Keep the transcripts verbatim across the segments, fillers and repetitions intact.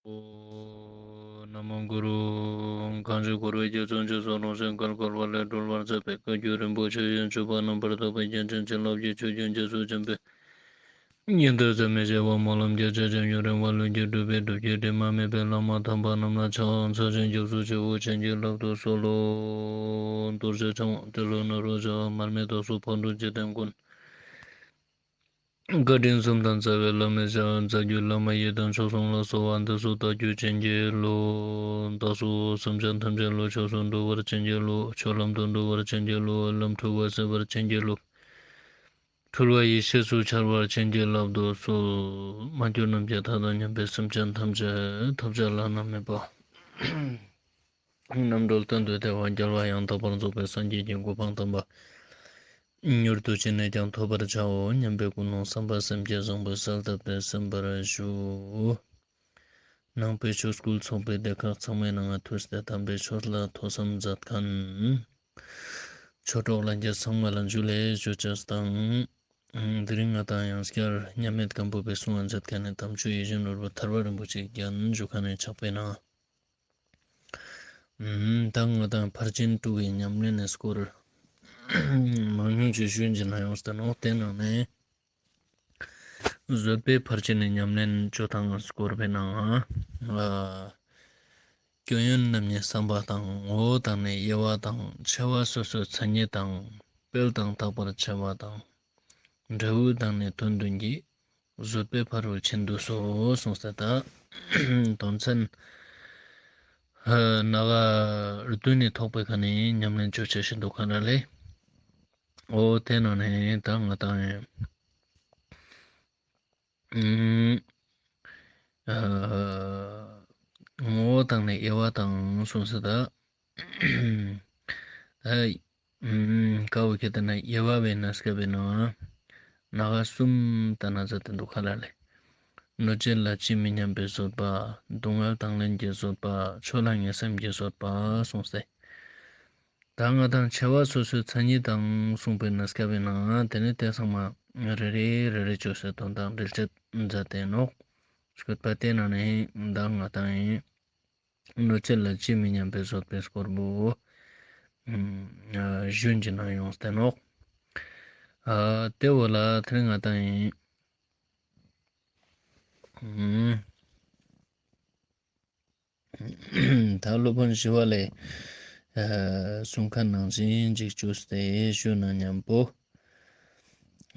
ཨོ། ན་མོ་གུ་རུ། གང་ཞིག་འཁོར་བའི་རྒྱ་མཚོ་འཇིགས་སུ་རུང་ཞིང་བརྒལ་དཀའ་བ་ལས་སྒྲོལ་བར་མཛད་པའི་བཀའ་བརྒྱུད་རིན་པོ་ཆེ་ཡི་སྤྱོད་པ་རྣམ་པར་དག་པའི་རྒྱན་ཅན་བྱིན་རླབས་ཀྱི་ཆུ་རྒྱུན་རྒྱ་མཚོ་ཆེན་པོའི་ཉི་ཟླ་རྩ་བའི་བྱེ་བ་སྨོན་ལམ་རྒྱ་ཆེ་ཞིང་ཡུན་རིང་བ་ལྷུན་གྱིས་གྲུབ་པའི་སྒྲུབ་བརྒྱུད་དྲི་མ་མེད་པའི་བླ་མ་དམ་པ་རྣམས་ལ་ཕྱག་འཚལ་ཞིང་སྐྱབས་སུ་མཆིའོ། བྱིན་གྱིས་བརླབ་ཏུ་གསོལ་ལོ། རྡོ་རྗེ་འཆང་ཏེ་ལོ་ནཱ་རོ་ཞབས། མར་མི་དྭགས་པོ་ཕག་གྲུ་འཇིག་རྟེན་མགོན། བཀའ་དྲིན་གསུམ་ལྡན་རྩ་བའི་བླ་མའི་ཞབས། རྩ་བརྒྱུད་བླ་མ་ཡི་དམ་མཆོག་གསུམ་ལ་གསོལ་བ་འདེབས་སོ། བདག་རྒྱུད་བྱིན་གྱིས་རློབས། བདག་སོགས་སེམས་ཅན་ཐམས་ཅད་བློ་ཆོས་སུ་འགྲོ་བར་བྱིན་གྱིས་རློབས། ཆོས་ལམ་དུ་འགྲོ་བར་བྱིན་གྱིས་རློབས། ལམ་འཁྲུལ་བ་སེལ་བར་བྱིན་གྱིས་རློབས། འཁྲུལ་བ་ཡེ་ཤེས་སུ་འཆར་བར་བྱིན་གྱིས་བརླབ་ཏུ་གསོལ། མ་གྱུར་ནམ་མཁའི་མཐའ་དང་མཉམ་པའི་སེམས་ཅན་ཐམས་ཅད་ཐོབ་བྱ་བླ་ན་མེད་པ། རྣམ་གྲོལ་གཏན་དུ་བདེ་བ་རྒྱལ་བ་ཡང་དག་པར་རྫོགས་པའི་སངས་རྒྱས་ཀྱི་གོ་འཕང་དམ་པ་མྱུར་དུ་ཅི་ནས་ཀྱང་ཐོབ་པར་བྱའོ་སྙམ་པའི་ཀུན་སློང་བསམ་པ་སེམས་བསྐྱེད་བཟང་པོས་གསལ་བཏབ་སྟེ་གསན་པར་ཞུ། ནང་པའི་ཆོས་སྐུལ་ཚོགས་པའི་སྡེ་ཁག་ཚང་མའི་ནང་ང་ཐུགས་ཏེ་དམ་པའི་ཆོས་ལ་ཐོས་བསམ་མཛད་མཁན་ཆོས་གྲོགས་ལྷན་རྒྱས་ཚང་མ་ལ་ཇུ་ལེ་ཞུ་ཅེས་དང་། དེ་རིང་ང་དང་ཡང་བསྐྱར་མཉམ་མེད་སྒམ་པོ་པའི་གསུང་བ་མཛད་མཁན་ནི་དམ་ཆོས་ཡིད་བཞིན་ནོར་བུ་ཐར་པ་རིན་པོ་ཆེའི་རྒྱན་ཞུ་མཁན་ནི་ཕྱག་དཔེའི་ནང་། ཨུམ། ད་ང་དང་ཕར་ཕྱིན་དྲུག་གི་ཉམས་ལེན་ནི་སྐོར་མང་ཉུང་ཅིག་ཞུ་ཨིན་ན་ཡོངས་ཏེ་ནོག། དེ་ནང་ནས་བཟོད་པའི་ཕར་ཕྱིན་ནི་ཉམས་ལེན་བཅུ་དང་སྐོར་བའི་ནང་ང་། སྐྱོན་ཡོན་རྣམ་གཉིས་བསམ་པ་དང་། ངོ་བོ་དང་ནི་དབྱེ་བ་དང་། ཆེ་བ་སོ་སོའི་མཚན་ཉིད་དང་། སྤེལ་དང་དག་པར་བྱ་བ་དང་། འབྲས་བུ་དང་ནི་དོན་བདུན་གྱིས། བཟོད་པའི་ཕ་རོལ་ཕྱིན་བསྡུས་སོ། གསུངས་ཏེ་ད་དོན་ཚན་ནག་བདུན་ནི་ཐོག་པའི་ཁ་ནས་ཉམས་ལེན་བཅོ་ཆ་ཞིག་འདུག་ག་ན་ལེ། འོ་དེ་ནང་ནས་ད་ང་དང་ཨ་ངོ་བོ་དང་ནི་དབྱེ་བ་དང་གསུངས་ཏེ་ད། ཨ། ཨུམ། ཀ་བོ་ཁྱེར་ཏེ་ན་དབྱེ་བ་བེ་ན་སྐབས་བེ་ན། ནག་གསུམ་ད་ན་ཟ་ཏེ་འདུག་ག་ལེ། གནོད་བྱེད་ལ་ཇི་མི་སྙམ་པའི་བཟོད་པ། སྡུག་བསྔལ་དང་ལེན་གྱི་བཟོད་པ། ཆོས་ལ་ངེས་སེམས་ཀྱི་བཟོད་པ་གསུངས་ཏེ། ད་ང་དང་ཆེ་བ་སོ་སོའི་མཚན་ཉིད་དང་གསུངས་པེ་ན་སྐབས་བེ་ན་དེ་ནི་དེ་ཚང་མ་རེ་རེ་རེ་རེ་བཅོས་ཏེ་དོན་དང་འགྲེལ་བཤད་མཛད་དེ་ནོག། སྐོར་བ་དེ་ནང་ནས་ད་ང་དང་ཡིན། གནོད་བྱེད་ལ་ཇི་མི་སྙམ་པའི་བཟོད་པའི་སྐོར་བོ་ཞུ་ཨིན་ན་ཡོངས་ཏེ་ནོག། ཨ་དེ་བོ་ལ་དེ་རིང་ང་དང་ཡིན། ད་སློབ་དཔོན་ཞི་བ་ལྷས་གསུང་མཁན་ནང་བཞིན་ཅིག་བཅོས་ཏེ་ཞུ་ན་སྙམ་པོ།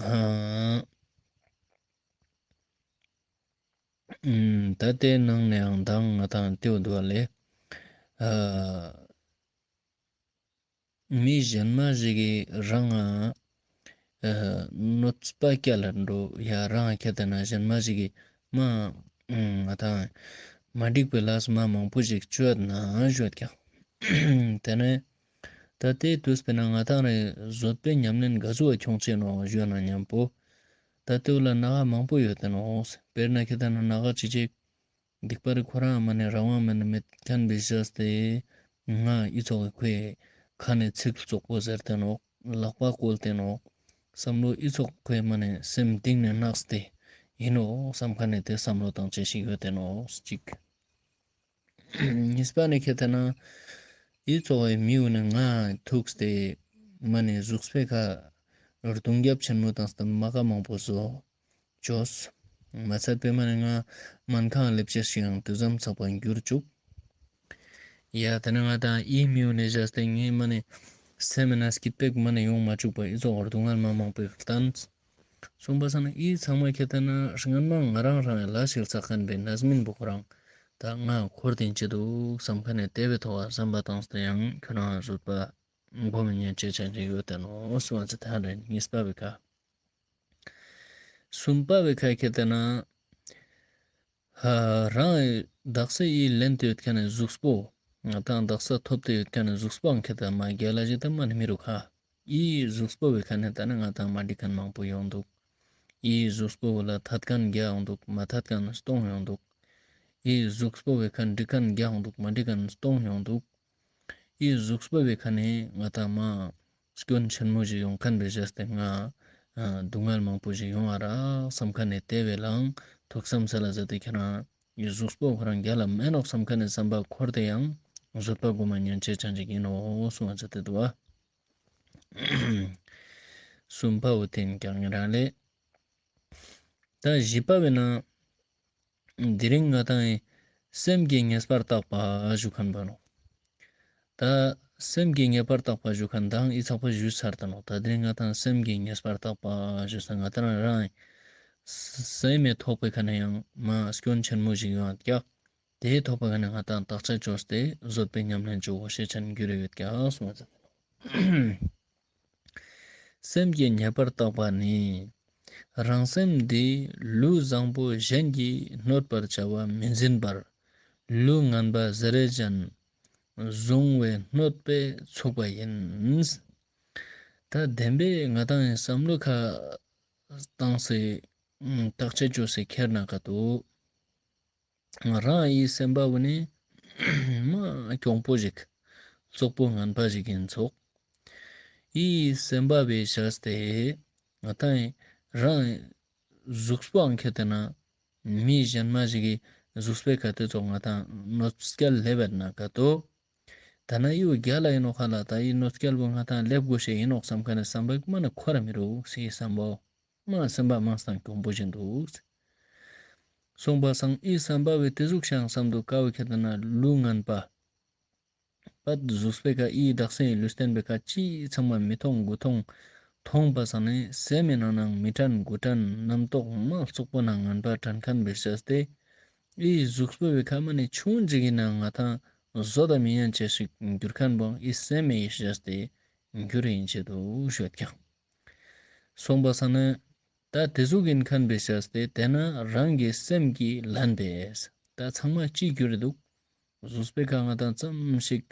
ཨ། ད་དེའི་ནང་ནའང་ད་ང་དང་དེ་བོ་འདུག་ལེ། ཨ། མི་གཞན་མ་ཞིག་གིས་རང་ང་གནོད་པ་སྐྱལ་ལ་འགྲོ་ཡ་རང་ཁྱེར་ཏེ་ན་གཞན་མ་ཞིག་གིས་མ་ང་དང་མ་འགྲིག་པའི་ལས་མ་མང་པོ་ཞིག་བཅོས་ན་བཅོས་ཀྱང་། དེ་ནས་ད་དེ་དུས་པེ་ན་ང་དང་རེ་བཟོད་པའི་ཉམས་ལེན་ག་ཟུག་བ་ཁྱོང་ཅེས་ནོག་ཞུ་ན་སྙམ་པོ། ད་དེ་བོ་ལ་ནག་མང་པོ་ཡོད་དེ་ནོག། དཔེར་ན་ཁྱེར་ཏེ་ན་ནག་ཅིག་ཅིག་སྡིག་པ་རེ་ཁོ་རང་མ་ནེ་རང་དབང་མ་ནེ་མེད་མཁན་བེ་བཞག་སྟེ། ང་ཨི་ཙོགས་ཁོའི་ཁ་ནེ་ཚིག་རྩོག་པོ་ཟེར་ཏེ་ནོག། ལག་པ་བཀོལ་ཏེ་ནོག། བསམ་བློ་ཨི་ཙོགས་ཁོའི་མ་ནེ་སེམས་གཏིང་ནེ་གནགས་ཏེ་ཨིན་ནོག་བསམ་མཁན་ནི་དེ་བསམ་བློ་བཏང་ཅེས་ཤིག་ཡོད་དེ་ནོག་ཅིག། གཉིས་པ་ནི་ཁྱེར་ཏེ་ན་ཨི་ཙོགས་མི་བོ་ནི་ང་ཐུག་སྟེ་མ་ནེ་གཟུགས་པོའི་ཁ་རྡུང་རྒྱབ་ཆེན་མོ་བཏང་སྟེ་རྨ་ཁ་མང་པོ་བཟོ། བཅོས། མ་ཚད་པེ་མ་ནེ་ང་སྨན་ཁང་ལེབ་ཅེས་ཤིག་ཡང་དུས་ཙམ་ཚག་པ་འགྱུར་བཅུག། ཡ་དེ་ནེ་ང་དང་ཨི་མི་བོ་ནེ་བཞག་སྟེ་ངའི་མ་ནེ་སེམས་ན་སྐྱིད་པོ་མ་ནེ་ཡོང་མ་བཅུག་པ་ཨི་ཙོགས་སྡུག་བསྔལ་མ་མང་པོ་བསྟན། གསུངས་པ་སང་ན་ཨི་ཚང་མ་ཁྱེར་ཏེ་ན་སྔན་མ་ང་རང་རང་ལ་ཞིག་ཚག་མཁན་བེ་རྣམ་སྨིན་པོ་ཁོ་རང་ད་ང་འཁོར་ཏེ་ཅི་འདུག་བསམ་མཁན་ནི་དེ་བོའི་ཐོག་བསམ་པ་བཏང་སྟེ་ཡང་ཁྱོད་རང་བཟོད་པ་སྒོམ་ཉན་ཅེས་ཅན་ཅིག་ཡོད་དེ་ནོག་གསུངས་ཏེ་ད་རེ་གཉིས་པ་བེ་ཁ། གསུམ་པ་བེ་ཁ་ཁྱེར་ཏེ་ན། ཧ་རང་དག་ས་ཨི་ལེན་ཏེ་ཡོད་མཁན་ནི་གཟུགས་པོ། ང་དང་དག་ས་ཐོབ་སྟེ་ཡོད་མཁན་ནི་གཟུགས་པོའང་ཁྱེར་ཏེ་མ་རྒྱལ་ལ་ཞིག་ད་མ་ནེ་མི་རུག་ཧ། ཨི་གཟུགས་པོ་བེ་ཁ་ནེ་ད་ནི་ང་དང་མ་འགྲིག་མཁན་མང་པོ་ཡོང་འདུག། ཨི་གཟུགས་པོ་བོ་ལ་ཐད་མཁན་བརྒྱ་ཡོང་འདུག། མ་ཐད་མཁན་སྟོང་ཡོང་འདུག། ཨི་གཟུགས་པོ་བེ་ཁ་འགྲིག་མཁན་བརྒྱ་ཡོང་འདུག། མ་འགྲིག་མཁན་སྟོང་ཡོང་འདུག། ཨི་གཟུགས་པོ་བེ་ཁ་ནེ་ང་དང་མ་སྐྱོན་ཆེན་མོ་ཞིག་ཡོང་མཁན་བེ་བཞག་སྟེ་ང་སྡུག་བསྔལ་མང་པོ་ཞིག་ཡོང་ང་རག་བསམ་མཁན་ནི་དེ་བེ་ལའང་ཐུགས་བསམ་ས་ལ་ཟེར་ཏེ་ཁྱེད་རང་ གཟུགས་པོ་ཁོ་རང་རྒྱལ་ལ་མེད་ནོག་བསམ་མཁན་ནི་བསམ་པ་འཁོར་ཏེ་ཡང་བཟོད་པ་སྒོམ་མ་ཉན་ཅེས་ཅན་ཅིག་ཡིན་ནོག་གསུངས་པ་ཟེར་ཏེ་འདུག་པ། གསུམ་པ་བོ་དེ་ཡིན་ཀྱང་རང་ལས། ད་བཞི་པ་བོའི་ནང་དེ་རིང་ང་ཏང་ཡི་སེམས་ཀྱི་ངེས་པར་བརྟག་པ་ཞུ་མཁན་པོ་ནོག། ད་སེམས་ཀྱི་ངེས་པར་བརྟག་པ་ཞུ་མཁན་དང་ཨི་ཚག་པ་ཞུས་ཚར་ཏེ་ནོག། ད་དེ་རིང་ང་ཏང་སེམས་ཀྱི་ངེས་པར་བརྟག་པ་ཞུ་ས་ང་ཏང་རང་སེམས་མེ་ཐོག་པའི་ཁ་ནས་ཡང་མ་སྐྱོན་ཆེན་མོ་ཞིག་ཡོང་ཀྱག། དེའི་ཐོག་པ་ཁ་ནས་ང་ཏང་བརྟག་དཔྱད་བཅོས་ཏེ་བཟོད་པའི་ཉམས་ལེན་བཅོ་དགོས་ཤེས་ཅན་འགྱུར་ཡོད་ཀྱག་གསུངས་པ་ཟེར། སེམས་ཀྱི་ངེས་པར་བརྟག་པ་ནི། རང་སེམས་འདི་ལུས་བཟང་པོ་གཞན་གྱིས་གནོད་པར་བྱ་བ་མི་འཛིན་པར། ལུས་ངན་པ་བཟེ་རེ་ཅན་བཟུང་བས་གནོད་པས་ཚུགས་པ་ཡིན། ད་བདེན་པའི་ང་ཏང་ཡི་བསམ་བློ་ཁ་བཏང་སེ་བརྟག་དཔྱད་བཅོས་སེ་ཁྱེར་ན་ཀ་ཏོ། རང་ཨི་སེམས་པ་བོ་ནི་མ་གྱོང་པོ་ཞིག་བཙོག་པོ་ངན་པ་ཞིག་ཡིན་ཚོགས། ཨི་སེམས་པ་བོའི་བྱས་ཏེ་ང་ཏང་ཡི་རང་གཟུགས་པོའང་ཁྱེར་ཏེ་ན་མི་གཞན་མ་ཞིག་གི་གཟུགས་པོའི་ཁ་ཏེ་ཙོགས་ང་ཏང་གནོད་སྐྱེལ་ལེབ་པ་ན་ཀ་ཏོ། ད་ན་ཡོ་རྒྱལ་ལ་ཡིན་ནོག་ཁ་ལ་ད་ཨི་གནོད་སྐྱེལ་བོ་ང་ཏང་ལེབ་དགོས་ཤེས་ཡིན་ནོག་བསམ་མཁན་ནི་བསམ་པ་མ་ན་འཁོར་ར་མི་རུག་སེ་བསམ་པ། མ་སེམས་པ་མང་སྟེ་གྱོང་པོ་ཞིག་འདུག། སོང་པ་སང་ཨི་བསམ་པ་བོའི་དེ་ཟུག་ཤང་བསམ་དུ་དཀའ་བོ་ཁྱེར་ཏེ་ན་ལུས་ངན་པ། པད་གཟུགས་པོའི་ཁ་ཨི་བདག་སེམས་ལུས་རྟེན་པའི་ཁ་ཅི་ཚང་མ་མི་མཐོང་དགུ་མཐོང་མཐོང་པ་སང་ནི་སེམས་མི་ནང་ནང་མི་དྲན་དགུ་དྲན་རྣམ་རྟོག་མ་བཙོག་པོ་ནང་ངན་པ་དྲན་མཁན་བོའི་བྱས་ཏེ། ཨི་གཟུགས་པོ་བོའི་ཁ་མ་ནི་ཆུང་ཅིག་གི་ནང་ང་ཏང་བཟོད་པ་མི་ཉན་ཅེས་ཤིག་འགྱུར་མཁན་བོ་ཨི་སེམས་མི་ཡི་བྱས་ཏེ་འགྱུར་ཡིན་ཆེད་དུ་ཞུ་ཡོད་ཀྱག། སོང་པ་སང་ན། ད་དེ་ཟུག་ཡིན་མཁན་བོའི་བྱས་ཏེ་དེ་ན་རང་གི་སེམས་ཀྱིས་ལན་པས། ད་ཚང་མ་གཅིག་གྱུར་འདུག། གཟུགས་པོའི་ཁ་ང་ཏང་ཙམ་ཞིག་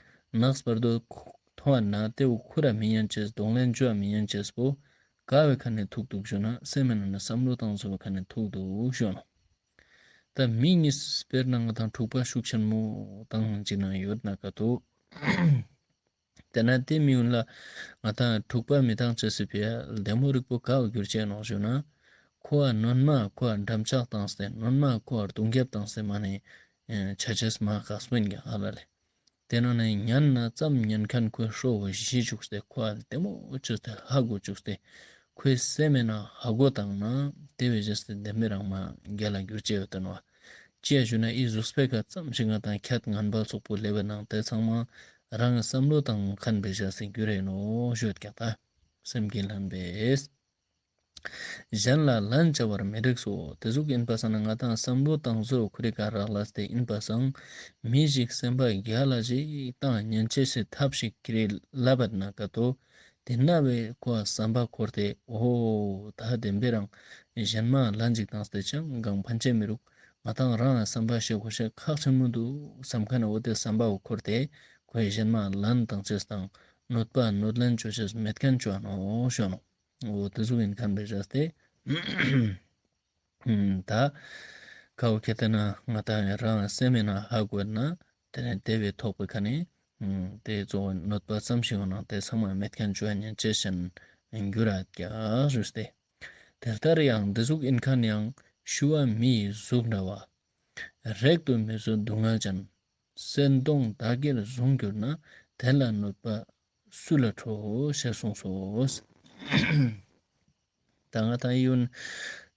ནགས་བར་དུ་མཐོང་བ་ན་དེ་བོ་ཁུར་ར་མི་ཉན་ཅེས་གདོང་ལེན་བཅོ་བ་མི་ཉན་ཅེས་པོ་ག་བོའི་ཁ་ནས་ཐུག་འདུག་ཞུ་ན་སེམས་མི་ནང་ནས་བསམ་བློ་བཏང་ཚུལ་བོའི་ཁ་ནས་ཐུག་འདུག་ཞུ་ནོག། ད་མི་གཉིས་དཔེར་ན་ང་ཏང་འཁྲུག་པ་ཤུགས་ཆེན་མོ་བཏང་ཅིག་ན་ཡོད་ན་ཀ་ཏོ། དེ་ན་དེ་མི་ཡུན་ལ་ང་ཏང་འཁྲུག་པ་མི་བཏང་ཅེས་སི་ཕི་ཡ་ལྡེ་མོ་རིག་པོ་ག་བོ་གྱུར་ཅེས་ནོག་ཞུ་ན། ཁོ་བ་སྣོན་མ་ཁོ་བ་འགྲམ་ལྕག་བཏང་སྟེ་སྣོན་མ་ཁོ་བ་རྡུང་རྒྱབ་བཏང་སྟེ་མ་ནི་ཆ་ཅེས་མ་ཁག་སྤུན་གྱི་ཧ་ལ་ལེ། དེ་ན་ནི་ཉན་ན་ཙམ་ཉན་མཁན་ཁོའི་ཧྲོ་བོ་ཞི་བཅུག་སྟེ་ཁོ་བ་ལྡེ་མོ་བཅུག་སྟེ་ཧ་གོ་བཅུག་སྟེ་ཁོའི་སེམས་མེད་ན་ཧ་གོ་བཏང་ན་དེ་བོའི་རྗེས་སུ་བདེན་པའི་རང་མ་རྒྱལ་ལ་གྱུར་ཅེས་ཡོད་དེ་ནོག། ཅི་ཡ་ཞུ་ན་ཨི་གཟུགས་པོའི་ཁ་ཙམ་ཞིག་ང་ཏང་ཁྱད་ངན་པ་བཙོག་པོ་ལེབ་པ་ནང་དེ་ཚང་མ་རང་གི་བསམ་བློ་བཏང་མཁན་བོའི་བྱས་ཏེ་འགྱུར་རེ་ནོག་ཞུ་ཡོད་ཀྱག་ད། སེམས་ཀྱིས་ལན་པས། གཞན་ལ་ལན་བྱ་བར་མི་རིགས་སོ། དེ་ཟུག་ཡིན་པ་སང་ན་ང་ཏང་བསམ་བློ་བཏང་ཚུལ་ཁོ་རེ་ག་རག་ལས་ཏེ་ཡིན་པ་སང་མི་ཞིག་སེམས་པ་རྒྱལ་ལ་ཞིག་བཏང་ཉན་ཅེས་སི་ཐབས་ཤིག་ཁྱེར་ལབ་པ་ན་ཀ་ཏོ། དེ་ན་བའི་ཁོ་བ་བསམ་པ་འཁོར་ཏེ་འོ་ད་བདེན་པའི་རང་གཞན་མ་ལན་ཅིག་བཏང་སྟེ་ཅང་གང་ཕན་ཅེས་མི་རུག། ང་ཏང་རང་ལ་བསམ་པ་ཤེས་དགོས་ཤེས་ཁག་ཆེན་མོ་འདུག་བསམ་མཁན་འོ་དེ་བསམ་པ་བོ་འཁོར་ཏེ་ཁོས་གཞན་མ་ལན་བཏང་ཅེས་དང་གནོད་པ་གནོད་ལན་བཅོ་ཅེས་མེད་མཁན་བཅོ་ནོག་ཞུ་ནོག། འོ་དེ་ཟུག་ཡིན་མཁན་བོའི་བྱས་ཏེ། ད་ཁ་བོ་ཁྱེར་ཏེ་ན་ང་ཏང་རང་སེམས་མེད་ན་ཧ་གོ་ན་དེ་ནས་དེ་བོའི་ཐོག་པའི་ཁ་ནས་དེ་གཙོ་བོ་གནོད་པ་ཙམ་ཞིག་ཡོང་ན་དེ་ཚང་མ་མེད་མཁན་བཅོ་ཉན་ཅེས་ཅན་འགྱུར་ར་ཀྱག་ཞུས་ཏེ། དེ་ལྟར་ཡང་འདི་ཟུག་ཡིན་མཁན་ཡང་ཤུ་བ་མི་ཡི་གཟུགས་འདྲ་བ། རེག་ཏུ་མི་བཟོད་སྡུག་བསྔལ་ཅན། སེམས་གདོང་དག་གིར་བཟུང་གྱུར་ན། དེ་ལ་གནོད་པ་སུ་ལ་ཁྲོ། ཞེས་གསུངས་སོ། ད་ང་ཏང་ཡུན་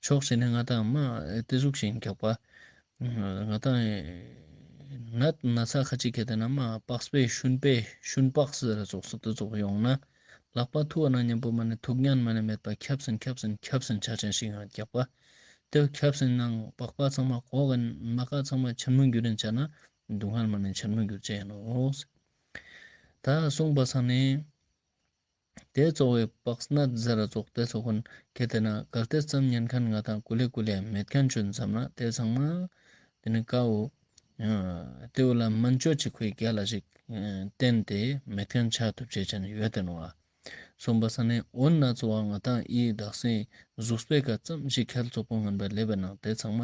ཕྱོགས་ཤིག་ནས་ང་ཏང་མ་དེ་ཟུག་ཞིག་རྒྱག་པ། ང་ཏང་ནད་ན་ཚ་ཁ་ཅིག་གི་དེ་ན་མ་པགས་པའི་ཤུན་པའི་ཤུན་པགས་ཟེར་ར་ཙོགས་སུ་དེ་ཙོགས་ཡོང་ན། ལག་པ་ཐུ་བ་ན་མཉམ་པོ་མ་ནི་ཐུག་ཉན་མ་ནི་མེད་པ་ཁྱབ་སིན་ཁྱབ་སིན་ཁྱབ་སིན་ཆ་ཅན་ཞིག་ཡོང་རྒྱག་པ། དེ་ཁྱབ་སིན་ནང་པགས་པ་ཚང་མ་གོག་གིན་མ་ཀ་ཚང་མ་ཆེན་མོ་གྱུར་རིན་ཆ་ན་སྡུག་བསྔལ་མ་ནི་ཆེན་མོ་གྱུར་ཅེས་ཡིན་ནོག། ད་སོང་པ་སང་ནི་དེ་གཙོ་བོའི་པགས་ནད་ཟེར་ར་ཙོགས་དེ་ཚོ་ཀུན་གལ་ཏེ་ན་གལ་ཏེ་ཙམ་ཉན་མཁན་ང་ཏང་ཀུ་ལེ་ཀུ་ལེ་མེད་མཁན་བཅོ་ན་བསམ་ན་དེ་ཚང་མ་དེ་ནི་ཀ་བོ་དེ་བོ་ལ་སྨན་བཅོས་ཅིག་ཁོའི་རྒྱལ་ལ་ཞིག་བསྟེན་ཏེ་མེད་མཁན་ཆ་ཐུབ་ཅེས་ཅན་ཡོད་དེ་ནོག། སོང་པ་སང་ནི་འོ་ན་གཙོ་བོ་ང་ཏང་ཨི་བདག་སེམས་གཟུགས་པོའི་ཁ་ཙམ་ཞིག་ཁྱད་བཙོག་པོ་ངན་པ་ལེབ་པ་ནང་དེ་ཚང་མ་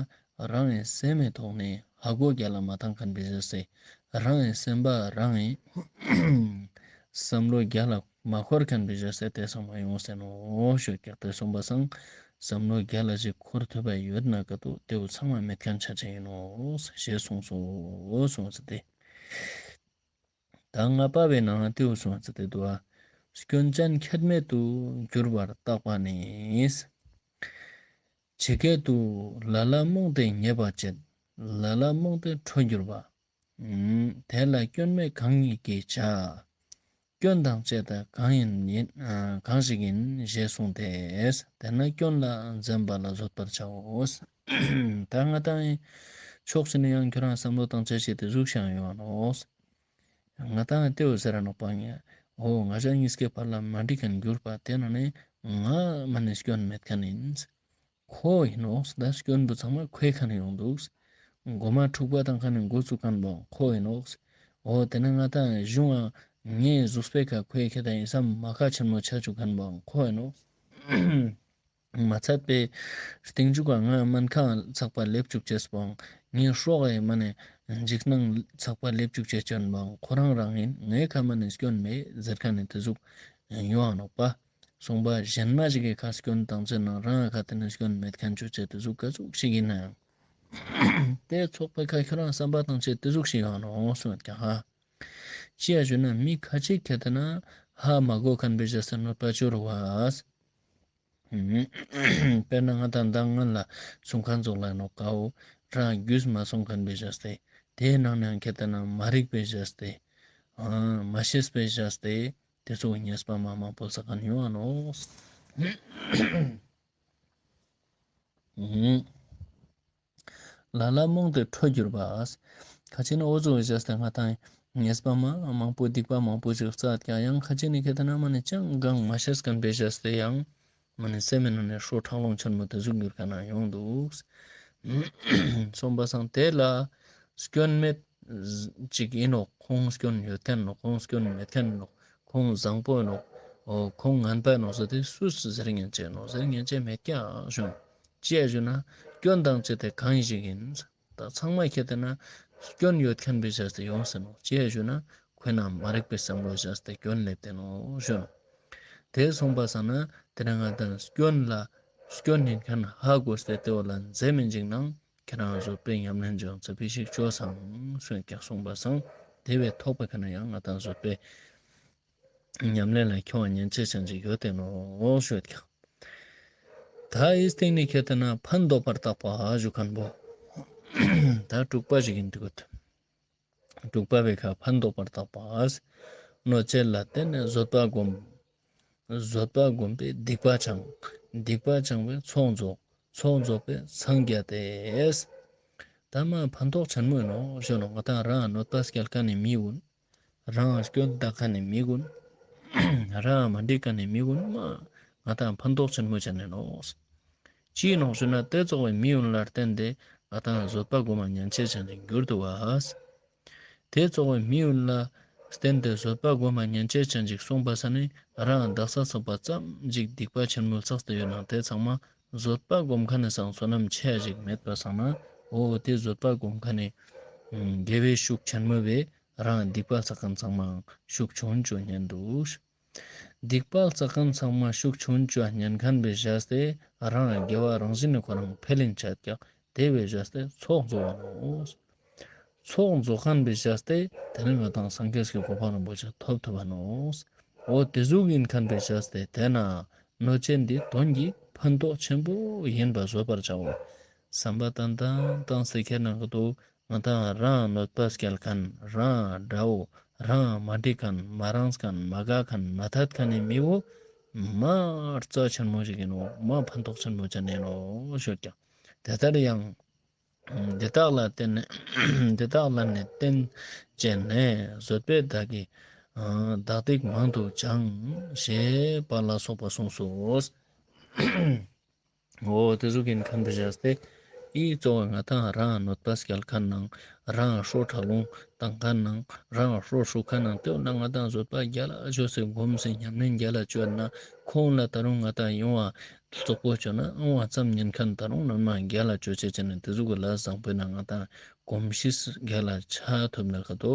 རང་གི་སེམས་མི་ཐོག་ནས་ཧ་གོ་རྒྱལ་ལ་མ་བཏང་མཁན་བོའི་བྱས་ཏེ་རང་གི་སེམས་པ་རང་གི་བསམ་བློ་རྒྱལ་ལ་མ་འཁོར་མཁན་བོའི་བྱས་ཏེ་དེ་ཚང་མ་ཡོང་ཟེར་ནོག་ཞུ་ཀྱག། དེ་སོང་པ་སང་ བསམ་བློ་རྒྱལ་ལ་ཞིག་འཁོར་ཐུབ་པ་ཡོད་ན་ཀ་ཏོ་ཏེ་བོ་ཚང་མ་མེད་ཁན་ཆ་ཆ་ཨིན་ནོག་ཞེས་གསུངས་སོ་གསུངས་ཏེ། ད་ལྔ་པ་བོའི་ནང་ཏེ་བོ་གསུངས་ཏེ་དུག་པ། སྐྱོན་ཅན་ཁྱད་མེད་དུ་གྱུར་པར་བརྟག་པ་ནི། ཇི་སྐད་དུ། ལ་ལ་རྨོངས་ཏེ་ཉེས་པ་བྱེད། ལ་ལ་རྨོངས་ཏེ་ཁྲོ་གྱུར་པ། ཨུམ། དེ་ལ་སྐྱོན་མེད་གང་ཉིད་ཀྱིས་བྱ། སྐྱོན་དང་བཅས་ཏེ་གང་ཡིན་ཡིན། ཨ། གང་ཞིག་ཡིན་ཞེས་གསུངས་ཏེ། དེ་ན་སྐྱོན་ལ་འཛེམ་པ་ལ་བཟོད་པར་བྱའོ། ད་ང་དང་ཕྱོགས་ཅིག་ནེ་ཡང་ཁྱོ་རང་བསམ་བློ་བཏང་ཅེས་ཤིག་ཏེ་ཟུག་ཤིག་ཡོང་ང་ནོག། ང་དང་ཏེ་བོ་ཟེར་ར་ནོག་པ་ངས། འོ་ང་ཞ་ཉིས་ཀའི་བར་ལ་མ་འགྲིག་ཁན་གྱུར་པ་ཏེ་ནང་ནེ་ང་མ་ནེ་སྐྱོན་མེད་ཁན་ཨིན། ཁོ་ཨིན་ནོག། ད་སྐྱོན་པོ་ཚང་མ་ཁོའི་ཁ་ནེ་ཡོང་དུག། གོ་མ་འཁྲུག་པ་དང་ཁ་ནེ་འགོ་བཙུགས་ཁན་བོའང་ཁོ་ཨིན་ནོག། འོ་ཏེ་ནེ་ང་དང་གཞུང་ང་ངའི་གཟུགས་པོའི་ཁ་ཁོའི་ཁ་དང་ཨིན་སམ་མ་ཁ་ཆེན་མོ་ཆ་བཅུག་ཁན་བོའང་ཁོ་ཨིན་ནོག། མ་ཚད་པའི་སྟིང་མཇུག་ག་ང་སྨན་ཁང་ཚག་པ་ལེབ་བཅུག་ཅེས་པོའང་ངའི་སྲོག་གི་མ་ནེ་འཇིགས་སྣང་ཚག་པ་ལེབ་བཅུག་ཅེས་ཅན་བོའང་ཁོ་རང་རང་ཨིན། ངའི་ཁ་མ་ནེ་སྐྱོན་མེད་ཟེར་ཁན་ནི་ཏེ་ཟུག་ཡོང་ང་ནོག་པ། གསུངས་པ་གཞན་མ་ཞིག་གི་ཁ་སྐྱོན་བཏང་ཅེས་ནང་རང་ཁ་ཏེ་ནེ་སྐྱོན་མེད་ཁན་ཅོ་ཅེས་ཏེ་ཟུག་ག་ཟུག་ཞིག་ཨིན་ནའང་། ཏེ་ཚོགས་པའི་ཁ་ཁྱོ་རང་བསམ་པ་བཏང་ཅེས་ཏེ་ཟུག་ཞིག་ཡོང་ང་ནོག་གསུངས་ཀྱང་ཧ། ཅི་ཡ་ཞུ་ན་མི་ཁ་ཅིག་ཁ་ཏེ་ན་ཧ་མ་གོ་ཁན་བེ་ཞེས་ཏེ་གནོད་པ་ཅོ་རུག་པ། དཔེར་ན་ང་དང་མདང་སྔོན་ལ་གསུང་ཁན་ཙོགས་ལ་ནོག་ཀའོ། རང་རྒྱུས་མ་སོང་ཁན་བེ་ཞེས་ཏེ། ཏེའི་ནང་ནེ་ཁ་ཏེ་ན་མ་རིག་པེ་ཞེས་ཏེ། ཨ། མ་ཤེས་པེ་ཞེས་ཏེ། ཏེ་ཚོ་ཉེས་པ་མ་མང་པོ་སག་ཁན་ཡོང་ང་ནོག། ལ་ལ་རྨོངས་ཏེ་ཁྲོ་གྱུར་པ། ཁ་ཅིག་ནི་འོ་ཙོགས་ཞེས་ཏེ་ང་དང་ཉེས་པ་མ་མང་པོ་སྡིག་པ་མང་པོ་ཞིག་སག་ཀྱང་ཡང་ཁ་ཅིག་ནི་ཁ་ཏེ་ན་མ་ནེ་ཅང་གང་མ་ཤེས་ཁན་བེ་ཞེས་ཏེ་ཡང་མ་ནེ་སེམས་ནང་ནེ་ཁྲོ་ཁྲག་རླུང་ཆེན་མོ་ཏེ་ཟུག་གྱུར་ཁན་ཡང་ཡོང་དུག། གསུངས་པ་སང་ཏེ་ལ་སྐྱོན་མེད་ཅིག་ཨིན་ནོག། ཁོང་སྐྱོན་ཡོད་ཁན་ནོག། ཁོང་སྐྱོན་མེད་ཁན་ནོག། ཁོང་བཟང་པོ་ཨིན་ནོག། འོ་ཁོང་ངན་པ་ཨིན་ནོག་ཟེར་ཏེ་སུས་ཟེར་ཉན་ཅེས་ནོག། ཟེར་ཉན་ཅེས་མེད་ཀྱག་ཞུ། ཅི་ཡ་ཞུ་ན་སྐྱོན་དང་བཅས་ཏེ་གང་ཞིག་ཡིན། ད་ཚང་མ་ཁ་ཏེ་ན་སྐྱོན་ཡོད་ཁན་བེ་ཞེས་ཏེ་ཡོང་ཟེར་ནོག། ཅི་ཡ་ཞུ་ན་ཁོའི་ནང་མ་རིག་པའི་བསམ་བློ་ཞེས་ཏེ་སྐྱོན་ལེབས་ཏེ་ནོག་ཞུ་ནོག། ཏེ་གསུངས་པ་སང་ན་ཏེ་ནེ་ང་དང་སྐྱོན་ལ་སྐྱོན་ཨིན་ཁན་ཧ་གོ་སྟེ་ཏེ་བོ་ལ་འཛེམ་མེད་ཅིག་ནང་ཁྱེ་རང་བཟོད་པའི་ཉམས་ལེན་ཅོ་ཙ་པིག་ཞིག་ཅོས་སང་ཞུ་ཀྱང་གསུངས་པ་སང་ཏེ་བོའི་ཐོག་པའི་ཁ་ནེ་ཡང་ང་དང་བཟོད་པའི་ཉམས་ལེན་ལ་ཁྱོང་ཉན་ཅེས་ཅན་ཅིག་ཡོད་དེ་ནོག་ཞུ་ཀྱང་། ད་འི་སྟེང་ནེ་ཁ་ཏེ་ན་ཕན་འདོགས་པར་བརྟག་པ་ཞུ་ཁན་བོ། ད་དྲུག་པ་ཞིག་ཨིན་དུག། དྲུག་པ་བོའི་ཁ་ཕན་འདོགས་པར་བརྟག་པ། གནོད་བྱེད་ལ་བརྟེན་ནས་བཟོད་པ་བསྒོམ། བཟོད་པ་བསྒོམས་པས་སྡིག་པ་སྦྱང་། སྡིག་པ་སྦྱངས་པས་ཚོགས་རྫོགས། ཚོགས་རྫོགས་པས་འཚང་རྒྱ་སྟེ། ད་མ་ཕན་ཐོགས་ཆེན་མོ་ཨིན་ནོག་ཞུ་ནོག། ང་དང་རང་གནོད་པ་སྐྱལ་ཁན་ནི་མི་གུན། རང་སྐྱོན་བཏགས་ཁན་ནི་མི་གུན། རང་མ་འགྲིག་ཁན་ནི་མི་གུན་མ་ང་དང་ཕན་ཐོགས་ཆེན་མོ་ཅན་ཨིན་ནོག། ཅི་ནོག་ཞུ་ན་ཏེ་ཙོགས་པའི་མི་གུན་ལ་བརྟེན་ཏེ་ང་དང་བཟོད་པ་སྒོམ་མ་ཉན་ཅེས་ཅན་ཅིག་གྱུར་དུག་པ། ཏེ་ཙོགས་པའི་མི་གུན་ལ་བརྟེན་ཏེ་བཟོད་པ་སྒོམ་མ་ཉན་ཅེས་ཅན་ཅིག་གསུངས་པ་སང་ནི་རང་དག་ས་ཚག་པ་ཙམ་ཅིག་སྡིག་པ་ཆེན་མོ་བསགས་ཏེ་ཡོད་ནའང་ཏེ་ཚང་མ་བཟོད་པ་སྒོམ་ཁན་ནི་སང་བསོད་ནམས་ཆེ་ཞིག་མེད་པ་སང་ན་འོ་ཏེ་བཟོད་པ་སྒོམ་ཁན་ནི་དགེ་བའི་ཤུགས་ཆེན་མོ་བས་རང་སྡིག་པ་བསགས་ཁན་ཚང་མའང་ཤུགས་ཆུང་ཅོ་ཉན་དུག། སྡིག་པ་བསགས་ཁན་ཚང་མ་ཤུགས་ཆུང་ཅོ་ཉན་ཁན་བེ་ཞེས་ཏེ་རང་དགེ་བ་རང་བཞིན་ནི་ཁོ་རང་འཕེལ་ལིན་ཆ་ཀྱག། ཏེ་བེ་ཞེས་ཏེ་ཚོགས་རྫོགས་པ་ནོག། ཚོགས་རྫོགས་ཁན་བེ་ཞེས་ཏེ་ཏེ་ནེ་ང་དང་སངས་རྒྱས་ཀྱི་གོ་འཕང་རིན་པོ་ཆེ་ཐོབ་ཐུབ་པ་ནོག། འོ་ཏེ་ཟུག་ཨིན་ཁན་བེ་ཞེས་ཏེ་ཏེ་ན་གནོད་བྱེད་འདི་དོན་གྱི་ཕན་ཐོགས་ཆེན་པོ་ཨིན་པ་བཟོད་པར་བྱའོ། བསམ་པ་ཏན་ཏན་བཏང་སྟེ་ཁྱེར་ན་ག་ཏོ་ང་དང་རང་གནོད་པ་སྐྱལ་ཁན་རང་དགྲ་བོ་རང་མ་འགྲིག་ཁན་མ་རངས་ཁན་མ་དགའ་ཁན་མ་ཐད་ཁན་ནི་མི་བོ་མ་རྩ་ཆེན་མོ་ཞིག་ཨིན་ནོག། མ་ཕན་ཐོགས་ཆེན་མོ་ཅན་ཨིན་ནོག་ཞུ་ཀྱང་། ཏེ་ལྟར་ཡང་འདི་དག་ལ་བརྟེན་འདི་དག་ལ་ནི་བརྟེན་བྱས་ནས་བཟོད་པས་བདག་གི་བདག་སྡིག་མང་དུ་སྦྱངས་ཞེས་པ་ལ་སོགས་པ་གསུངས་སོ། འོ་ཏེ་ཟུག་ཨིན་ཁན་བེ་ཞེས་ཏེ་འི་ཙོགས་ང་དང་རང་གནོད་པ་སྐྱལ་ཁན་ནང་རང་ཁྲོ་ཁྲག་རླུང་བཏང་ཁན་ནང་རང་ཁྲོ་ཤུགས་ཁན་ནང་ཏེ་བོ་ན་ང་དང་བཟོད་པ་རྒྱལ་ལ་ཅོས་ཏེ་སྒོམ་སྟེ་ཉམས་ལེན་རྒྱལ་ལ་ཅོས་ན་ཁོང་ལ་ད་རུང་ང་དང་ཡོང་བ་རྩོག་པོ་ཅོས་ན་ཡོང་བ་ཙམ་ཉན་ཁན་ད་རུང་ནང་མ་རྒྱལ་ལ་ཅོ་ཅེས་ཅན་ནི་ཏེ་ཟུག་གི་ལ་བཟང་པོ་ན་ང་དང་གོམས་གཤིས་རྒྱལ་ལ་ཆ་ཐུབ་ན་ག་ཏོ་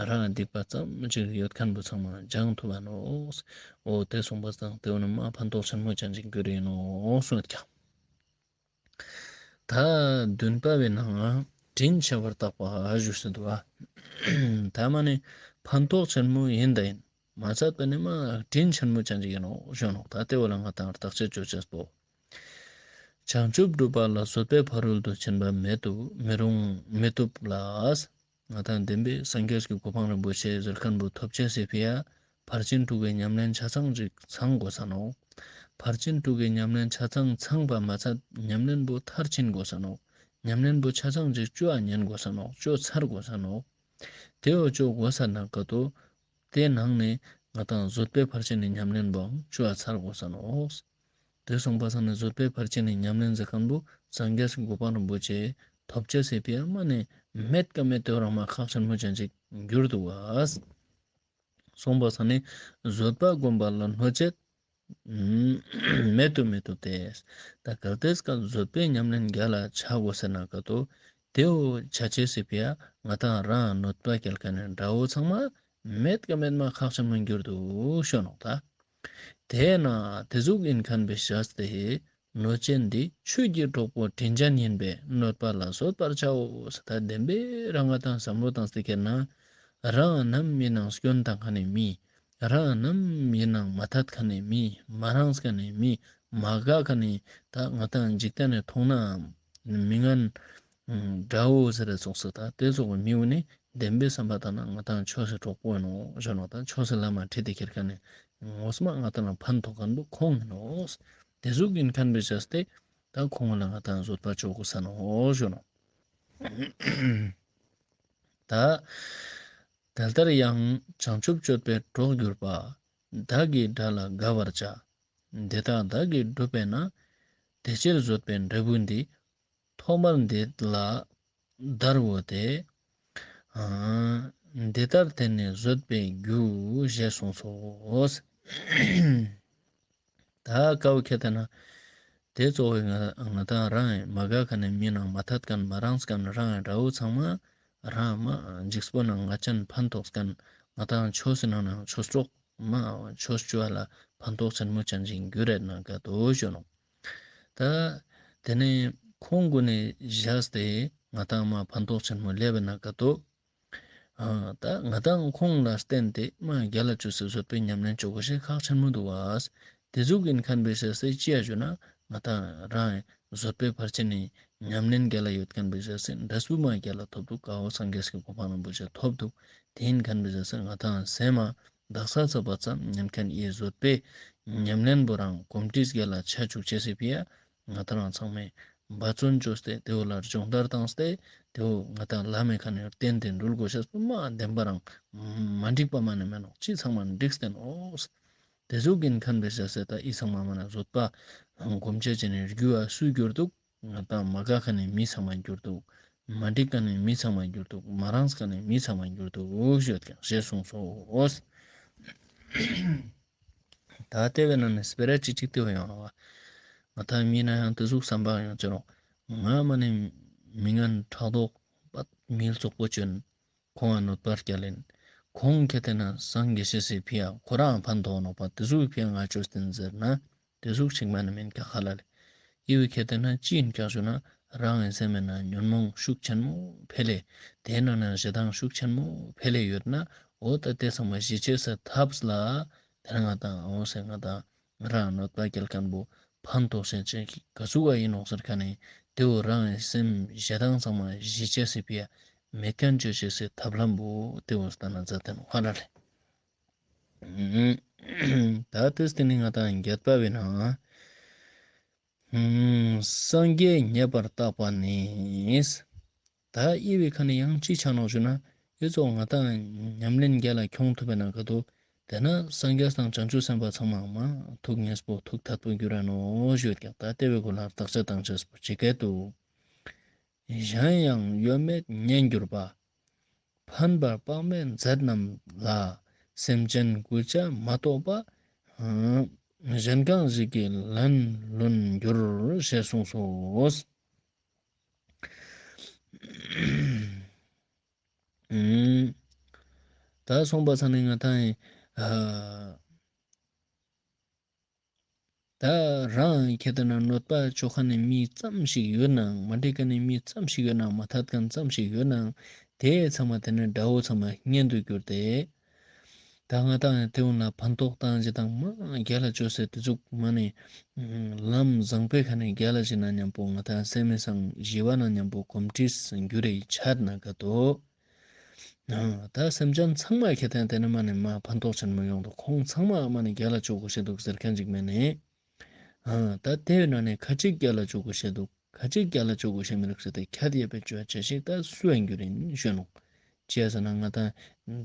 རང་སྡིག་པ་ཙམ་ཅིག་ཡོད་ཁན་བོ་ཚང་མ་སྦྱང་ཐུབ་པ་ནོག། འོ་ཏེ་གསུངས་པ་སང་ཏེ་བོ་ནི་མ་ཕན་ཐོགས་ཆེན་མོ་ཅན་ཅིག་གྱུར་ཨིན་ནོག་གསུངས་ཀྱང་། ད་བདུན་པ་བོའི་ནང་ང་དྲིན་ཆེ་བར་བཏགས་པ་ཞུས་ཏེ་འདུག་པ། ད་མ་ནི་ཕན་ཐོགས་ཆེན་མོ་ཡིན་ད་ཡིན། མ་ཚད་པ་ནི་མ་དྲིན་ཆེན་མོ་ཅན་ཅིག་ཡིན་ནོག་ཞུ་ནོག། ད་དེ་བོ་ལ་ང་ཏང་བརྟག་དཔྱད་ཅོ་ཅེས་པོ། བྱང་ཆུབ་སྒྲུབ་པ་ལ་བཟོད་པའི་ཕ་རོལ་ཏུ་ཕྱིན་པ་མེད་དུ་མི་རུང་མི་བཏུབ་ལ། ང་ཏང་བདེན་པའི་སངས་རྒྱས་ཀྱི་གོ་འཕང་རིན་པོ་ཆེ་ཟེར་མཁན་པོ་ཐོབ་ཅེས་སི་ཕི་ཡ་ཕར་ཕྱིན་དྲུག་གི་ཉམས་ལེན་ཆ་ཚང་ཅིག་ཚང་དགོས་ས་ནོག། ཕར་ཕྱིན་དྲུག་གི་ཉམས་ལེན་ཆ་ཚང་ཚང་པ་མ་ཚད་ཉམས་ལེན་པོ་མཐར་ཕྱིན་དགོས་ས་ནོག། ཉམས་ལེན་པོ་ཆ་ཚང་ཅིག་ཅོ་ཨ་ཉན་དགོས་ས་ནོག། ཅོ་ཚར་དགོས་ས་ནོག། དེ་བོ་ཅོ་དགོས་ས་ན་ག་ཏོ། དེའི་ནང་ནས་ང་ཏང་བཟོད་པའི་ཕར་ཕྱིན་ནི་ཉམས་ལེན་པོའང་ཅོ་ཨ་ཚར་དགོས་ས་ནོག། དེ་སོང་པ་སང་ནི་བཟོད་པའི་ཕར་ཕྱིན་ནི་ཉམས་ལེན་ཟེར་མཁན་པོ་སངས་རྒྱས་ཀྱི་གོ་འཕང་རིན་པོ་ཆེ་ཐོབ་ཅེས་སི་ཕི་ཡ་མ་ནི་མེད་ཀ་མེད་དེ་རང་མ་ཁག་ཆེན་མོ་ཅན་ཅིག་གྱུར་འདུག་པ། སོང་པ་སང་ནི་བཟོད་པ་བསྒོམ་པ་ལ་གནོད་བྱེད་མེད་དུ་མི་བཏུབ་སྟེ། ད་གལ་ཏེ་སྐབས་བཟོད་པའི་ཉམས་ལེན་རྒྱལ་ལ་ཆ་དགོས་ཟེར་ན་ག་ཏོ། དེ་བོ་ཆ་ཅེས་སི་ཕི་ཡ་ང་ཏང་རང་གནོད་པ་སྐྱེལ་མཁན་ནི་དགྲ་བོ་ཚང་མ་མེད་ཀ་མེད་མ་ཁག་ཆེན་མོ་གྱུར་འདུག་ཞུ་ནོག་ད། དེས་ན་དེ་ཟུག་ཡིན་མཁན་པའི་ཞག་སྟེ། གནོད་བྱེད་འདི་ཆོས་ཀྱི་གྲོགས་པོ་དྲིན་ཅན་ཡིན་པས་གནོད་པ་ལ་བཟོད་པར་བྱའོ། ད་བདེན་པའི་རང་ང་ཏང་བསམ་བློ་བཏང་སྟེ་ཁྱེར་ན། རང་ནམ་ཡིན་ནང་སྐྱོན་བཏང་མཁན་ནི་མི། རང་ནམ་ཡིན་ནང་མ་ཐད་མཁན་ནི་མི། མ་རངས་མཁན་ནི་མི། མ་དགའ་མཁན་ནི་ད་ང་ཏང་འཇིག་རྟེན་ནི་མཐོང་ན་མི་ངན་དགྲ་བོ་ཟེར་རེ་ཙོགས་སུ་ད་དེ་ཙོགས་མི་བོ་ནི་བདེན་པའི་བསམ་པ་བཏང་ན་ང་ཏང་ཆོས་སི་གྲོགས་པོ་ཡིན་ནོག་ཞུ་ནོག། ད་ཆོས་སི་ལམ་མ་ཁྲིད་དེ་ཁྱེར་མཁན་ནི་ངོ་མ་ང་ཏང་ལ་ཕན་ཐོགས་མཁན་པོ་ཁོང་ཡིན་ནོག། དེ་ཟུག་ཡིན་མཁན་པའི་ཞག་སྟེ་ད་ཁོང་ལ་ང་ཏང་བཟོད་པ་ཅོ་དགོས་ས་ནོག་ཞུ་ནོག། ད་དེ་ལྟར་ཡང་བྱང་ཆུབ་སྤྱོད་པའི་གྲོགས་གྱུར་པ། བདག་གིས་དགྲ་ལ་དགའ་བར་བྱ། འདི་དག་བདག་གིས་བསྒྲུབས་པས་ན། དེ་ཕྱིར་བཟོད་པའི་འབྲས་བུ་འདི། ཐོག་མར་འདི་ལ་བདར་བོ་སྟེ། འདི་ལྟར་དེ་ནི་བཟོད་པའི་རྒྱུ་ཞེས་གསུངས་སོ། ད་ཀ་བོ་ཁྱེར་ཏེ་ན། དེ་གཙོ་བོ་ང་ང་ཏང་རང་མ་དགའ་མཁན་ནི་མི་ནང་མ་ཐད་མཁན་མ་རངས་མཁན་རང་དགྲ་བོ་ཚང་མ་རང་མ་འཇིགས་པོ་ནང་ང་ཅན་ཕན་ཐོགས་མཁན་ང་ཏང་ཆོས་སི་ནང་ན་ཆོས་གྲོགས་མ་ཆོས་ཅོ་བ་ལ་ཕན་ཐོགས་ཆེན་མོ་ཅན་ཅིག་གྱུར་རེད་ན་ག་ཏོ་ཞུ་ནོག། ད་དེ་ནས་ཁོང་གུན་ནི་བཞག་སྟེ་ང་ཏང་མ་ཕན་ཐོགས་ཆེན་མོ་སླེབས་ན་ག་ཏོ། ཨ་ད་ང་ཏང་ཁོང་ལ་བརྟེན་ཏེ་མ་རྒྱལ་ལ་ཅོས་སེ་བཟོད་པའི་ཉམས་ལེན་ཅོ་དགོས་ཤེས་ཁག་ཆེན་མོ་འདུག་པ། དེ་ཟུག་ཡིན་མཁན་པའི་ཞག་སྟེ་ཅི་ཡ་ཞུ་ན་ང་ཏང་རང་བཟོད་པའི་ཕར་ཕྱིན་ནི་ཉམས་ལེན་རྒྱལ་ལ་ཡོད་མཁན་པའི་ཞག་སྟེ་འབྲས་བུ་མ་རྒྱལ་ལ་ཐོབ་འདུག། ཀ་བོ་སངས་རྒྱས་ཀྱི་གོ་འཕང་རིན་པོ་ཆེ་ཐོབ་འདུག། དེ་ཡིན་མཁན་པའི་ཞག་སྟེ་ང་ཏང་སེམས་མ་བདག་ས་ཚ་བ་ཙམ་ཉན་མཁན་ཨི་བཟོད་པའི་ཉམས་ལེན་པོ་རང་གོམས་འདྲིས་རྒྱལ་ལ་ཆ་བཅུག་ཅེས་སི་ཕི་ཡ་ང་ཏང་རང་ཚང་མས་འབད་བརྩོན་ཅོས་ཏེ་དེ་བོ་ལ་སྦྱོང་བརྡར་བཏང་སྟེ་དེ་བོ་ང་ཏང་ལམ་མེ་ཁ་ནས་བརྟེན་ཏེ་འགྲུལ་དགོས་ཤེས་པོ་མ་བདེན་པ་རང་མ་འགྲིག་པ་མ་ནས་མེད་ནོག། ཅི་ཚང་མ་འགྲིག་སྟེ་ནོག། དེ་ཟུག་ཡིན་མཁན་པའི་ཞག་སྟེ་ད་ཨི་ཚང་མ་མ་ན་བཟོད་པ་གོམས་ཆ་ཅེས་ནི་རྒྱུ་བ་སུ་གྱུར་འདུག། ང་ཏང་མ་དགའ་མཁན་ནི་མི་ཚང་མ་གྱུར་འདུག། མ་འགྲིག་མཁན་ནི་མི་ཚང་མ་གྱུར་འདུག། མ་རངས་མཁན་ནི་མི་ཚང་མ་གྱུར་འདུག་ཞུས་ཀྱང་ཞེས་གསུངས་སོ། ད་དེ་བས་ན་ནི་སྤེ་ར་ཅིག་ཅིག་དེ་བས་ཡོང་བ། ང་ཏང་མི་ན་ཡང་དེ་ཟུག་བསམ་པ་ཡོང་ཅེ་རོགས། ང་མ་ནི་མི་ངན་ཕྲག་དོག་པ་མི་བཙོག་པོ་ཅོན། ཁོང་ང་གནོད་པ་སྐྱལ་ལེན། ཁོང་ཁྱེར་ཏེ་ན་སངས་རྒྱས་ཤེས་སི་ཕི་ཡ་ཁོ་རང་ཕན་ཐོགས་ནོག་པ། དེ་ཟུག་ཕི་ཡ་ང་ཅོས་ཏེ་ཟེར་ན། དེ་ཟུག་ཅིག་མ་ནི་མིན་ཀྱག་ཧ་ལ་ལེ། ཨི་བོ་ཁྱེར་ཏེ་ན་ཅི་ཡིན་ཀྱག་ཞུ་ན་རང་ངི་སེམས་མེ་ན་ཉོན་མོངས་ཤུགས་ཆེན་མོ་འཕེལ་ལེ། དེ་ན་ན་ཞེ་སྡང་ཤུགས་ཆེན་མོ་འཕེལ་ལེ་ཡོད་ན་འོ་ད་དེ་ཚང་མ་ཞི་ཅེས་སི་ཐབས་ལ་དེ་ན་ང་ཏང་འོ་སེ་ང་ཏང་རང་གནོད་པ་སྐྱལ་མཁན་པོ་ཕན་ཐོགས་ཤེས་ཅན་ག་ཟུག་ག་ཡིན་ནོག་ཟེར་མཁན་ནི་དེ་བོ་རང་ངི་སེམས་ཞེ་སྡང་ཚང་མ་ཞི་ཅེས་སི་ཕི་ཡ་མེད་མཁན་ཅོ་ཅེས་སི་ཐབས་ལམ་པོ་དེ་བོ་ལྟ་ན་མཛད་དེ་ནོག་ཧ་ལ་ལེ། ད་དེ་སྟེ་ནི་ང་ཏང་བརྒྱད་པ་བས་ན། སངས་རྒྱས་མཉེས་པར་བརྟགས་པ་ནི། ད་ཨི་བོའི་ཁ་ནས་ཡང་ཅི་ཆ་ནོག་ཞུ་ན། ཨི་ཙོགས་ང་ཏང་ཉམས་ལེན་རྒྱལ་ལ་ཁྱོང་ཐུབ་པའི་ནང་ག་དོ། དེ་ན་སངས་རྒྱས་དང་བྱང་ཆུབ་སེམས་དཔའ་ཚང་མ་མ་ཐུགས་མཉེས་པོ་ཐུགས་ཐད་པོ་གྱུར་ར་ནོག་ཞུ་ཡོད་ཀྱག། ད་དེ་བོའི་སྐོར་ལ་བརྟག་དཔྱད་བཏང་ཅེས་པོ་ཅི་སྐད་དུ། གཞན་ཡང་གཡོ་མེད་མཉེས་གྱུར་པ། ཕན་པར་དཔག་མེད་མཛད་རྣམས་ལ། སེམས་ཅན་མགུ་བྱ་མ་གཏོགས་པ། གཞན་གང་ཞིག་གིས་ལན་ལོན་འགྱུར་ཞེས་གསུངས་སོ། ད་སོང་པ་ས་ནི་ང་ཏང་ཨ། ད་རང་ཁྱེད་ལྟ་ན་གནོད་པ་ཅོ་ཁན་ནི་མི་ཙམ་ཞིག་ཡོད་ནའང་མ་འགྲིག་ཁན་ནི་མི་ཙམ་ཞིག་ཡོད་ནའང་མ་ཐད་ཁན་ཙམ་ཞིག་ཡོད་ནའང་དེ་ཚང་མ་དེ་ནི་དགྲ་བོ་ཚང་མ་གཉེན་དུ་གྱུར་ཏེ། ད་ང་ཏང་ཡང་དེ་འོ་ན་ཕན་ཐོགས་བཏང་ཅེས་དང་མ་རྒྱལ་ལ་ཅོས་ཏེ་དེ་ཟུག་མ་ནི་ལམ་བཟང་པོའི་ཁ་ནས་རྒྱལ་ལ་ཅིག་ན་མཉམ་པོ་ང་ཏང་སེམས་མི་སང་ཞི་བ་ན་མཉམ་པོ་གོམས་འདྲིས་འགྱུར་རེ་ཆད་ན་ག་དོ། ད་སེམས་ཅན་ཚང་མ་ཁྱེད་ཐེན་དེ་ནི་མ་ནི་མ་ཕན་ཐོགས་ཆེན་མོ་ཡོང་དུ་ཁོང་ཚང་མ་མ་ནི་རྒྱལ་ལ་ཅོ་དགོས་ཤེས་འདུག་ཟེར་ཁན་ཅིག་མེད་ནི། ཨ་ད་དེ་ཡོད་ན་ནི་ཁ་ཅིག་རྒྱལ་ལ་ཅོ་དགོས་ཤེས་འདུག་ཁ་ཅིག་རྒྱལ་ལ་ཅོ་དགོས་ཤེས་མི་རིགས་ཟེར་ཏེ་ཁྱད་ཡོད་པའི་ཅོ་ཅེས་ཤིག་ད་སུ་ཡང་འགྱུར་ཡིན་ཞུ་ནོག་ཅི་ཡ་ཟེར་ན་ང་ཏང་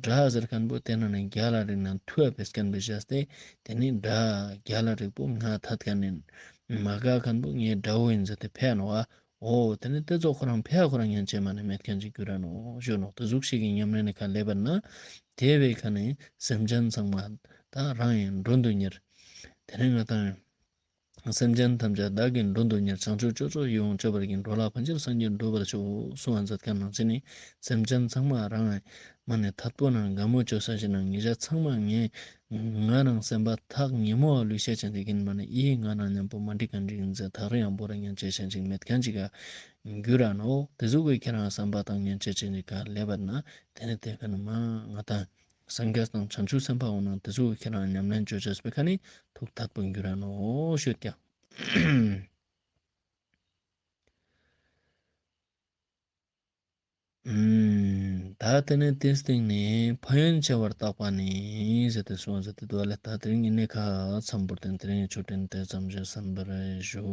དགྲ་ཟེར་ཁན་པོ་དེ་ན་ནི་རྒྱལ་ལ་རིགས་ན་ཐུ་བ་བེས་ཁན་པོ་བཞག་སྟེ་དེ་ནི་དགྲ་རྒྱལ་ལ་རིགས་པོ་ང་ཐད་ཁན་ནི་མ་དགའ་ཁན་པོ་ངའི་དགྲ་བོ་ཡིན་ཟེར་ཏེ་ཕེ་ནོག་ཨ། འོ་དེ་ནི་དེ་ཚོ་ཁོ་རང་ཕེ་ཁོ་རང་ཡན་ཆད་མ་ནི་མེད་ཁན་ཅིག་འགྱུར་ར་ནོག་ཞུ་ནོག་དེ་ཟུག་ཤིག་གི་ཉམས་ལེན་ནི་ཁ་ལེབ་པ་ན་དེ་བའི་ཁ་ནི་སེམས་ཅན་ཚང་མ་ད་རང་ཡང་མགྲོན་དུ་གཉེར། དེ་ནི་ང་ཏང་སེམས་ཅན་ཐམས་ཅད་བདག་གིས་མགྲོན་དུ་གཉེར། བྱང་ཆུབ་སྤྱོད་ཚོགས་ཡིད་འོང་སྤྱོད་པར་བགྱི། འགྲོ་ལ་ཕན་ཕྱིར་སངས་རྒྱས་འགྲུབ་པར་ཤོག་གསུང་བ་མཛད་ཁན་ནང་བཞིན་ནི་སེམས་ཅན་ཚང་མ་རང་མ་ནི་ཐད་པོ་ནང་དགའ་མོ་ཅོ་ས་ཞིག་ནང་ཉེ་ཆ་ཚང་མ་ངས་ང་རང་སེམས་པ་ཐག་ཉེ་མོ་ལུས་ཤེས་ཅན་ཅིག་ཡིན་མ་ནི་ཨི་ང་རང་མཉམ་པོ་མ་འགྲིག་ཁན་ཅིག་ཡིན་ཟེར་ཐག་རིང་ཡང་པོ་ར་ཉན་ཅེས་ཅན་ཅིག་མེད་ཁན་ཅིག་ག་འགྱུར་ར་ནོག་དེ་ཟུག་གི་ཁྱེད་རང་བསམ་པ་དང་ཉན་ཅེས་ཅན་ཅིག་ག་ལེབ་པ་ན་དེ་ནི་དེ་ཁ་ནི་མ་ང་ཏང་སངས་རྒྱས་དང་བྱང་ཆུབ་སེམས་དཔའ་འོ་ན་དེ་ཚོ་ཁྱེད་རང་ཉམས་ལེན་ཅོ་ཅེས་པའི་ཁ་ནི་ཐུགས་ཐད་པོ་འགྱུར་ར་ནོག་ཞུ་ཀྱང་། ད་དེ་ནི་དེའི་སྟེང་ནས་ཕན་ཡོན་ཆེ་བར་བརྟག་པ་ནི་ཟེར་ཏེ་གསུངས་ཟེར་ཏེ་འདུག་ལེ། ད་དེ་རིང་ངི་གནས་ཁ་མཚམས་བོར་ཏེ་དེ་རིང་ཆོས་འབྲེལ་དེ་ཙམ་ཞིག་གསན་པར་ཞུ།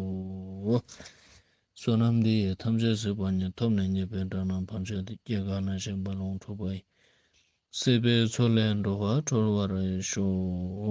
བསོད་ནམས་འདི་ཡིས་ཐམས་ཅད་གཟིགས་པ་ཉིད། ཐོབ་ནས་ཉེས་པའི་དགྲ་རྣམས་ཕམ་བྱས་ཏེ། སྐྱེ་རྒ་ན་འཆིའི་རྦ་ཀློང་འཁྲུགས་པ་ཡི། སྲིད་པའི་མཚོ་ལས་འགྲོ་བ་སྒྲོལ་བར་ཤོག།